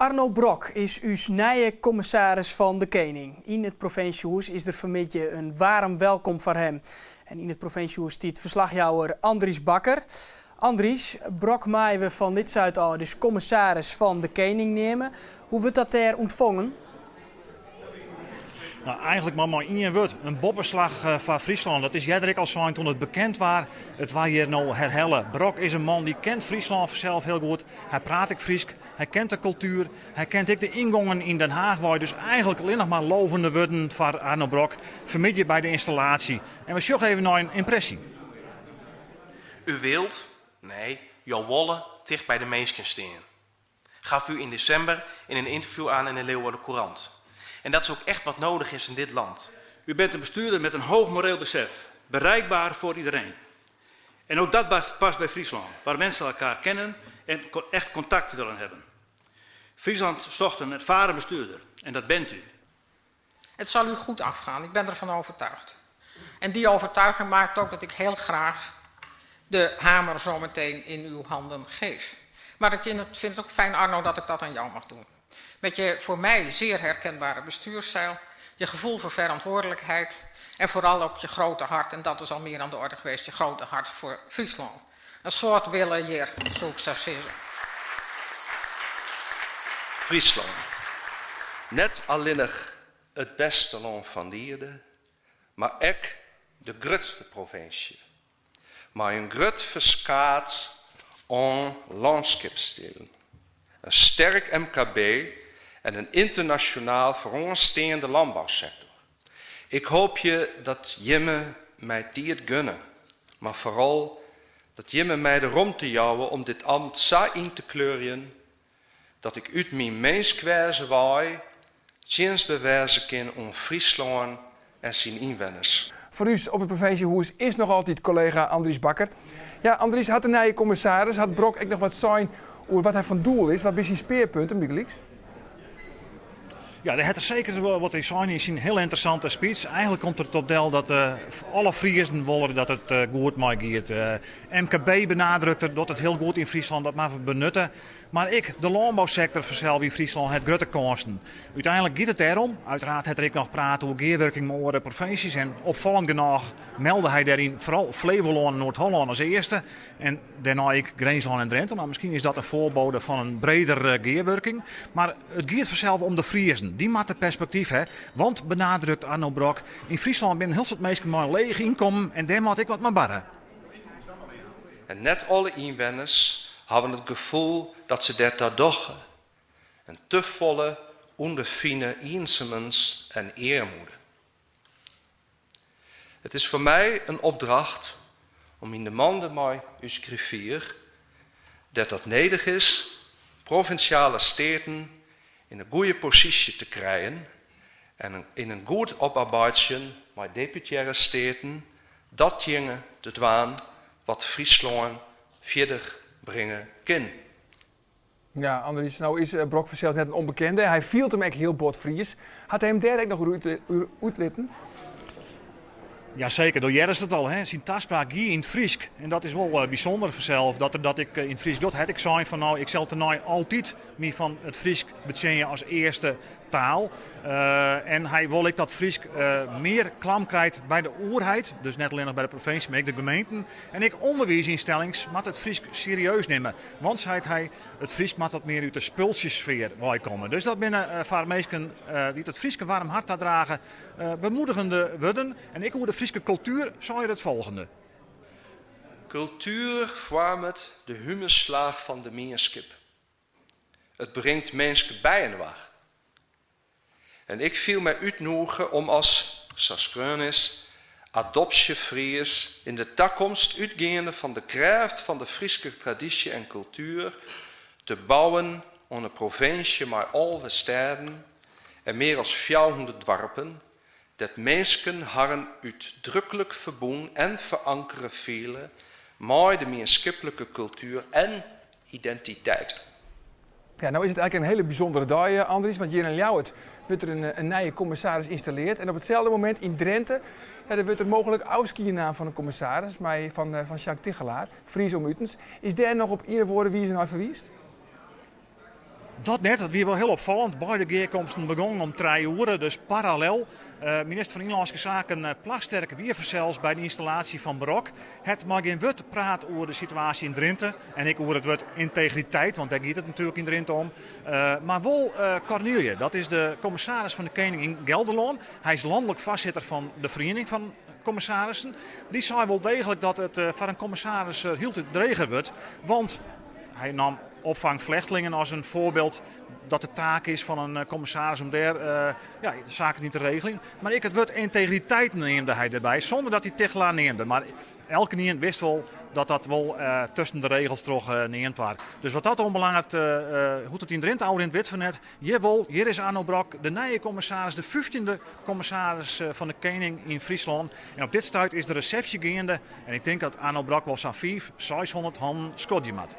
Arno Brok is ús nije kommissaris fan de Kening. Yn it provinsjehûs is der fanmiddei in waarm welkom foar him. En yn it provinsjehûs stiet ferslachjouwer Andries Bakker. Andries, Brok meie we fan dit stuit ôf dus kommissaris fan de Kening neame. Hoe wurdt dat dêr ûntfongen? Nou, eigenlik mar mei ien wurd. In boppeslach foar Fryslân. Dat is earder ek al sein toen it bekend waard. It waard hjir no herhelle. Brok is in man dy kent Fryslân fansels hiel goed. Hy praat ek Frysk, hy kent de kultuer, hy kent ek de yngongen yn Den Haach wei. Dus eigenlik allinnich mar lovende wurden foar Arno Brok fanmiddei by de ynstallaasje. En we sjogge even nei in ympresje. U wilt, nee, jo wolle ticht by de minsken stean. Gaf u in december in een interview aan in de Leeuwarder Courant. En dat is ook echt wat nodig is in dit land. U bent een bestuurder met een hoog moreel besef, bereikbaar voor iedereen. En ook dat past bij Fryslân, waar mensen elkaar kennen en echt contact willen hebben. Friesland zocht een ervaren bestuurder en dat bent u. Het zal u goed afgaan, ik ben ervan overtuigd. En die overtuiging maakt ook dat ik heel graag de hamer zometeen in uw handen geef. Maar ik vind het ook fijn, Arno, dat ik dat aan jou mag doen. Met je voor mij zeer herkenbare bestuursstijl, je gevoel voor verantwoordelijkheid en vooral ook je grote hart, en dat is al meer aan de orde geweest, je grote hart voor Friesland. In soad wille hjir, soe ik sa sizze. Fryslân. Net allinnich it bêste lân fan de ierde, mar ek de grutste provinsje. Mei in grut ferskaat oan lânskipsstilen, in sterk MKB en in ynternasjonaal foaroansteande lânbousektor. Ik hoopje dat jimme my tiid gunne, mar foaral dat jimme my de romte jouwe om dit amt sa yn te kleurjen dat ik út myn minskwêze wei tsjinstber wêze kin oan Fryslân en syn ynwenners. Foar ús op it provinsjehûs is noch altyd kollega Andries Bakker. Ja, Andries, hat de nije kommissaris, hat Brok ek noch wat sein oer wat hy fan doel is? Wat binne syn spearpunten bygelyks? Ja, dêr hat er seker wol wat yn sein yn syn hiel ynteressante speech. Eigenlik komt er op del dat alle Friezen wolle dat it goed mei giet. MKB benadrukt er dat it hiel goed yn Fryslân, dat moatte we benutte. Mar ek de lânbousektor fansels yn Fryslân hat grutte kânsen. Uteinlik giet it dêrom. Uiteraard hat er ek noch praat oer gearwurking mei oare provinsjes en opfallend genôch melde hy dêryn foaral Flevolân en Noard-Hollân as earste. En dêrnei ek Grinslân en Drinte. Nou, miskien is dat in foarbode fan in breder gearwurking. Mar it giet fansels om de Friezen. Dy moatte perspektyf ha. Want, benadrukt Arno Brok, yn Fryslân binne in hiel soad minsken mei in leech ynkommen en dêr moat ek wat mei barre. En net alle ynwenners hawwe it gefoel dat se derta dogge. En te folle ûnderfine iensumens en earmoede. It is foar my in opdracht om yn de mande mei ús griffier, dêr't dat nedich is, provinsjale steaten yn in goede posysje te krijen en yn in goed oparbeidzjen mei deputearre steaten datjinge te dwaan wat Fryslân fierder bringe kin. Ja, Andries, no is Brok fansels net in ûnbekende. Hy fielt him ek hiel bot Fries. Hat hy him dêr ek noch oer útlitten? Ja seker, do hearrest it al, hè? Syn taspraak gie yn it Frysk. En dat is wol bysûnder fansels, dat er dat ek yn it Frysk docht. Hy hat ek sein fan no, ik sil tenei altyd my fan it Frysk betsjinje as earste taal. En hy wol ek dat Frysk mear klam krijt by de oerheid, dus net allinnich by de provinsje, mar ek de gemeenten. En ek ûnderwiisynstellings moatte it Frysk serieus nimme. Want, seit hy, it Frysk moat wat mear út de spultsjessfear weikomme. Dus dat binne foar minsken dy't it Frysk in waarm hart tadrage bemoedigende wurden. En ek oer de Fryske kultuer sei er it folgjende. Kultuer foarmet de humuslaach fan de mienskip. It bringt minsken byinoar. En ik fiel my útnûge om as, sa skreaun is, adopsje-Fries yn de takomst útgeande fan de krêft fan de Fryske tradysje en kultuer te bouwen oan in provinsje mei 11 stêden en mear as 400 doarpen, dêr't minsken harren útdruklik ferbûn en ferankere fiele mei de mienskiplike kultuer en identiteit. Ja, no is it eigenlik in hiele bysûndere dei, Andries, want hjir yn Ljouwert wurdt der in nije kommissaris ynstalleard. En op itselde momint yn Drinte, ja, dêr wurdt der mooglik ôfskie naam fan in kommissaris, mei fan Jacques Tichelaar, Fries om utens. Is dêr noch op ien of oare wize nei ferwiisd? Dat net, dat wie wol hiel opfallend. Beide gearkomsten begongen om trije oere, dus parallel. Minister fan Ynlânske Saken Plasterk wie fansels by de ynstallaasje fan Brok. Hat mei gjin wurd praat oer de situaasje yn Drinte en ek oer it wurd yntegriteit, want dêr giet it natuerlik yn Drinte om. Mar wol Cornielje, dat is de kommissaris fan de Kening yn Gelderlân. Hy is lanlik foarsitter fan de Feriening fan Kommissarissen. Dy sei wol deeglik dat it foar in kommissaris hieltyd dreger wurdt, want hy naam opfang flechtlingen as in foarbyld dat de taak is fan in kommissaris om dêr ja, de saken yn te regeljen. Mar ek it wurd yntegriteit neamde hy derby, sûnder dat hy Tichelaar neamde. Mar elkenien wist wol dat dat wol tusken de regels troch neamd waard. Dus wat dat oanbelanget, hoe't it yn Drinte ôfrint, wit we net. Hjir wol, hjir is Arno Brok, de nije kommissaris, de fyftjinde kommissaris fan de Kening yn Fryslân. En op dit stuit is de resepsje geande en ik tink dat Arno Brok wol sa'n 5, 600 hannen skodzje moat.